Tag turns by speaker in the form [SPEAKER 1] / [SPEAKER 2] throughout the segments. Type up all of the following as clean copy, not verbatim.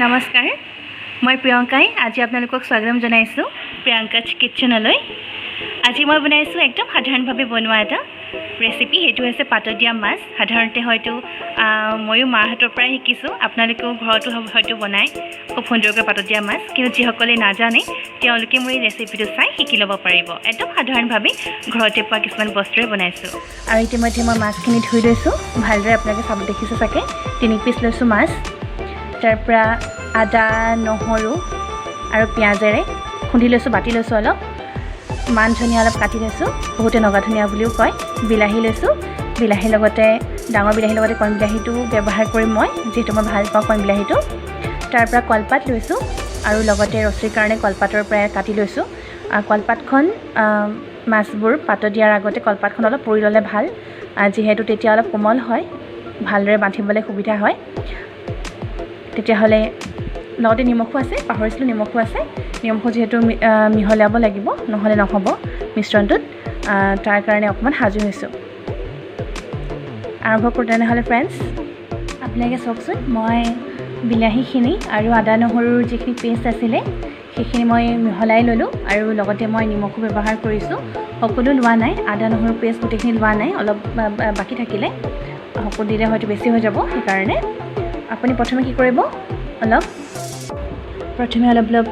[SPEAKER 1] নমস্কাৰ, মই প্ৰিয়ংকাই আজি আপোনালোকক স্বাগতম জনাইছোঁ প্ৰিয়ংকাজ কিটচেনলৈ। আজি মই বনাইছোঁ একদম সাধাৰণভাৱে বনোৱা এটা ৰেচিপি, সেইটো হৈছে পাতত দিয়া মাছ। সাধাৰণতে হয়তো ময়ো মাৰ হাতৰ পৰাই শিকিছোঁ, আপোনালোকেও ঘৰতো হয়তো বনায় খুব সুন্দৰকৈ পাতত দিয়া মাছ। কিন্তু যিসকলে নাজানে, তেওঁলোকে মোৰ এই ৰেচিপিটো চাই শিকি ল'ব পাৰিব। একদম সাধাৰণভাৱে ঘৰতে পোৱা কিছুমান বস্তুৰে বনাইছোঁ। আৰু ইতিমধ্যে মই মাছখিনি ধুই লৈছোঁ ভালদৰে, আপোনালোকে চাব দেখিছে চাগে। 3 পিচ লৈছোঁ মাছ। তাৰপৰা আদা, নহৰু আৰু পিঁয়াজেৰে খুন্দি লৈছোঁ, বাতি লৈছোঁ। অলপ মান ধনিয়া অলপ কাটি লৈছোঁ, বহুতে নগা ধনিয়া বুলিও কয়। বিলাহী লৈছোঁ, বিলাহীৰ লগতে ডাঙৰ বিলাহীৰ লগতে কণ বিলাহীটো ব্যৱহাৰ কৰিম মই, যিহেতু মই ভাল পাওঁ কণ বিলাহীটো। তাৰপৰা কলপাত লৈছোঁ আৰু লগতে ৰছীৰ কাৰণে কলপাতৰ পৰাই কাটি লৈছোঁ। কলপাতখন, মাছবোৰ পাতত দিয়াৰ আগতে কলপাতখন অলপ পুৰি ল'লে ভাল, যিহেতু তেতিয়া অলপ কোমল হয়, ভালদৰে বান্ধিবলৈ সুবিধা হয় তেতিয়াহ'লে। লগতে নিমখো আছে, পাহৰিছিলোঁ, নিমখো আছে। নিমখো যিহেতু মিহলাব লাগিব, নহ'লে নহ'ব মিশ্ৰণটোত। তাৰ কাৰণে অকণমান সাজু হৈছোঁ। আৰম্ভ কৰোঁ তেনেহ'লে। ফ্ৰেণ্ডছ, আপোনালোকে চাওকচোন, মই বিলাহীখিনি আৰু আদা নহৰুৰ যিখিনি পেষ্ট আছিলে, সেইখিনি মই মিহলাই ল'লোঁ আৰু লগতে মই নিমখো ব্যৱহাৰ কৰিছোঁ। সকলো লোৱা নাই, আদা নহৰু পেষ্ট গোটেইখিনি লোৱা নাই, অলপ বাকী থাকিলে। সকলো দিলে হয়তো বেছি হৈ যাব। সেইকাৰণে আপুনি প্ৰথমে কি কৰিব, অলপ প্ৰথমে অলপ অলপ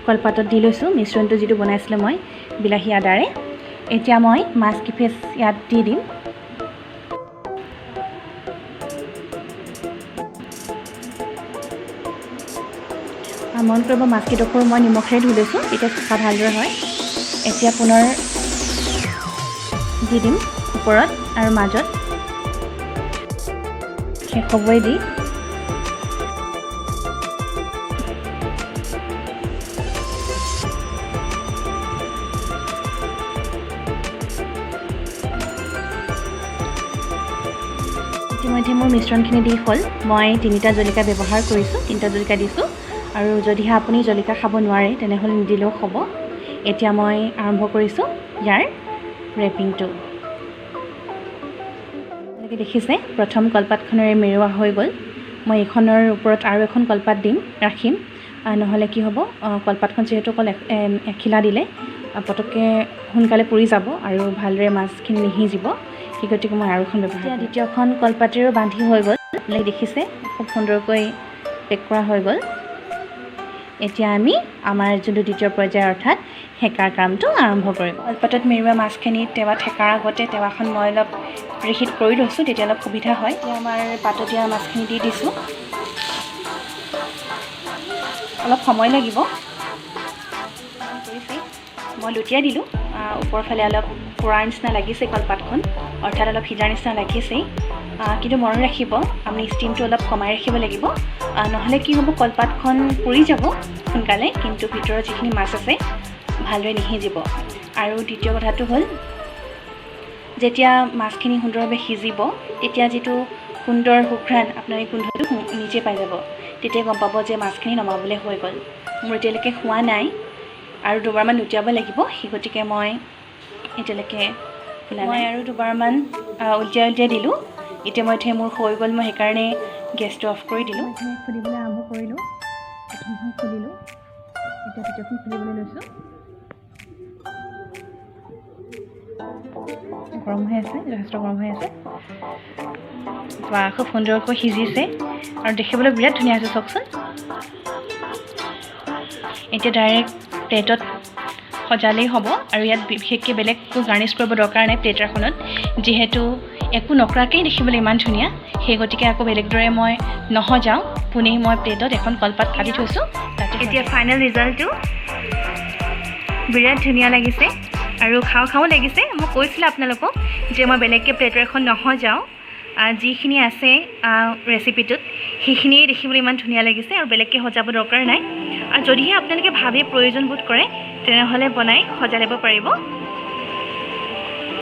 [SPEAKER 1] কলপাতত দি লৈছোঁ মিশ্ৰণটো, যিটো বনাইছিলোঁ মই বিলাহী আদাৰে। এতিয়া মই মাছ কেইপিচ ইয়াত দি দিম। মন কৰিব, মাছকেইডোখৰো মই নিমখেৰে ধুই লৈছোঁ, তেতিয়া চফা ভালদৰে হয়। এতিয়া পুনৰ দি দিম ওপৰত আৰু মাজত, শেষ হ'বই দি। ইতিমধ্যে মোৰ মিশ্ৰণখিনি দি হ'ল। মই তিনিটা জলকীয়া ব্যৱহাৰ কৰিছোঁ, তিনিটা জলকীয়া দিছোঁ। আৰু যদিহে আপুনি জলকীয়া খাব নোৱাৰে, তেনেহ'লে নিদিলেও হ'ব। এতিয়া মই আৰম্ভ কৰিছোঁ ইয়াৰ ৰেপিংটো। আপোনালোকে দেখিছে, প্ৰথম কলপাতখনেৰে মেৰোৱা হৈ গ'ল। মই এইখনৰ ওপৰত আৰু এখন কলপাত দিম, ৰাখিম। নহ'লে কি হ'ব, কলপাতখন যিহেতু অকল এখিলা দিলে পটককৈ সোনকালে পুৰি যাব আৰু ভালদৰে মাছখিনি নিসিজিব। সেই গতিকে মই আৰু এখন ব্যৱহাৰ। এতিয়া দ্বিতীয়খন কলপাতেৰেও বান্ধি হৈ গ'ল। আপোনালোকে দেখিছে, খুব সুন্দৰকৈ পেক কৰা হৈ গ'ল। এতিয়া আমি আমাৰ যোনটো দ্বিতীয় পৰ্যায়, অৰ্থাৎ সেকাৰ কামটো আৰম্ভ কৰিম। কলপাতত মেৰোৱা মাছখিনি টেৱাত সেকাৰ আগতে টেৱাখন মই অলপ প্ৰিহিট কৰি লৈছোঁ, তেতিয়া অলপ সুবিধা হয়। এতিয়া আমাৰ পাতত দিয়া মাছখিনি দি দিছোঁ। অলপ সময় লাগিব কৰিছে। মই লুটিয়াই দিলোঁ। ওপৰৰ ফালে অলপ পোৰাৰ নিচিনা লাগিছে কলপাতখন, অৰ্থাৎ অলপ সিজাৰ নিচিনা লাগিছেই। কিন্তু মনত ৰাখিব, আপুনি ষ্টিমটো অলপ কমাই ৰাখিব লাগিব। নহ'লে কি হ'ব, কলপাতখন পুৰি যাব সোনকালে, কিন্তু ভিতৰত যিখিনি মাছ আছে ভালদৰে নিসিজিব। আৰু দ্বিতীয় কথাটো হ'ল, যেতিয়া মাছখিনি সুন্দৰভাৱে সিজিব, তেতিয়া যিটো সুন্দৰ সুঘ্ৰাণ, আপোনাৰ এই গোন্ধটো নিজে পাই যাব। তেতিয়া গম পাব যে মাছখিনি নমাবলৈ হৈ গ'ল। মোৰ এতিয়ালৈকে হোৱা নাই আৰু দুবাৰমান লুটিয়াব লাগিব। সেই গতিকে মই এতিয়ালৈকে খোলা। মই আৰু দুবাৰমান উলিয়াই উলিয়াই দিলোঁ। ইতিমধ্যে মোৰ হৈ গ'ল। মই সেইকাৰণে গেছটো অফ কৰি দিলোঁ। খুলিবলৈ আৰম্ভ কৰিলোঁ। প্ৰথমখন খুলিলোঁ, এতিয়া দ্বিতীয়খন খুলিবলৈ লৈছোঁ। গৰম হৈ আছে, যথেষ্ট গৰম হৈ আছে। বা, খুব সুন্দৰকৈ সিজিছে আৰু দেখিবলৈ বিৰাট ধুনীয়া হৈছে, চাওকচোন। এতিয়া ডাইৰেক্ট প্লেটত সজালেই হ'ব আৰু ইয়াত বিশেষকৈ বেলেগ একো গাৰ্নিছ কৰিব দৰকাৰ নাই প্লেটাৰখনত, যিহেতু একো নকৰাকেই দেখিবলৈ ইমান ধুনীয়া। সেই গতিকে আকৌ বেলেগ দৰে মই নসজাওঁ। পোনেই মই প্লেটত এখন কলপাত কাটি থৈছোঁ, তাতে। এতিয়া ফাইনেল ৰিজাল্টটো বিৰাট ধুনীয়া লাগিছে আৰু খাওঁ খাওঁ লাগিছে। মই কৈছিলোঁ আপোনালোকক যে মই বেলেগকৈ প্লেটৰ এখন নসজাওঁ। যিখিনি আছে ৰেচিপিটোত, সেইখিনিয়েই দেখিবলৈ ইমান ধুনীয়া লাগিছে আৰু বেলেগকৈ সজাব দৰকাৰ নাই। আৰু যদিহে আপোনালোকে ভাবে, প্ৰয়োজন বোধ কৰে, তেনেহ'লে বনাই সজাই ল'ব পাৰিব।